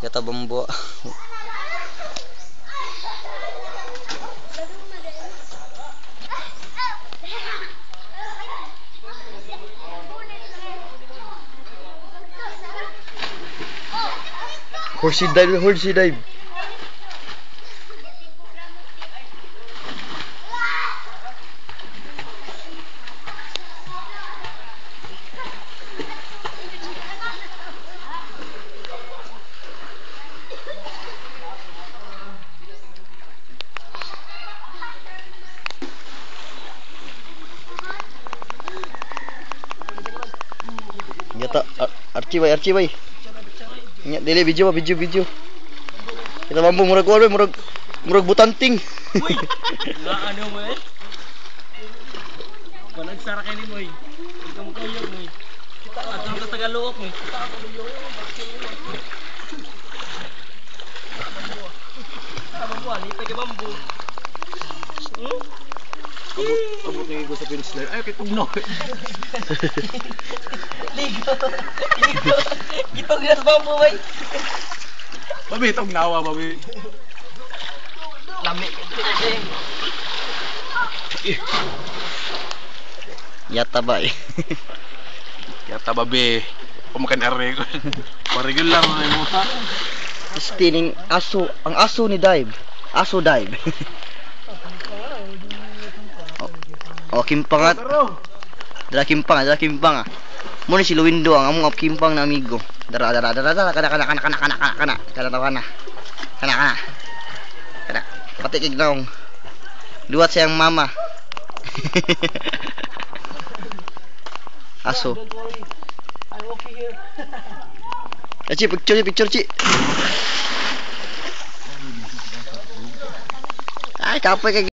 Yata bambo. Horsey dive, horsey dive. Yata Archie bay, Archie bay. Nya dili video ba, video video. Kita bambu murag kuan bay, murag murag butanting. Uy! Nga ano mo eh? Walang sara kayo ni Moy. Huwag ka mukayog mo eh. At ang Tagalog mo eh. Bambu, alipay ka bambu. Hmm? Abot, abot na ko sa finish line. Ay, kay tugnaw. Ligo! Ligo! Gitog na sa bambu bay! Babi, tugnawa, babi. Lami. Yata bay. Yata, babi. Kumakan arre ko. Paregular na mo, ha? Stining aso, ang aso ni Dive. Aso dive. Oh, oh kimpangat. Dara kimpang, dara kimpang ah. Mo ni si Luwindo ang among kimpang na amigo. Dara dara dara dara kana kana kana kana kana kana kana kana kana kana kana kana pati kig naong. Duwat siyang mama. Aso. Don't worry. I'm okay here. Eh, Chi, picture, picture, Chi. Ay, kapoy kay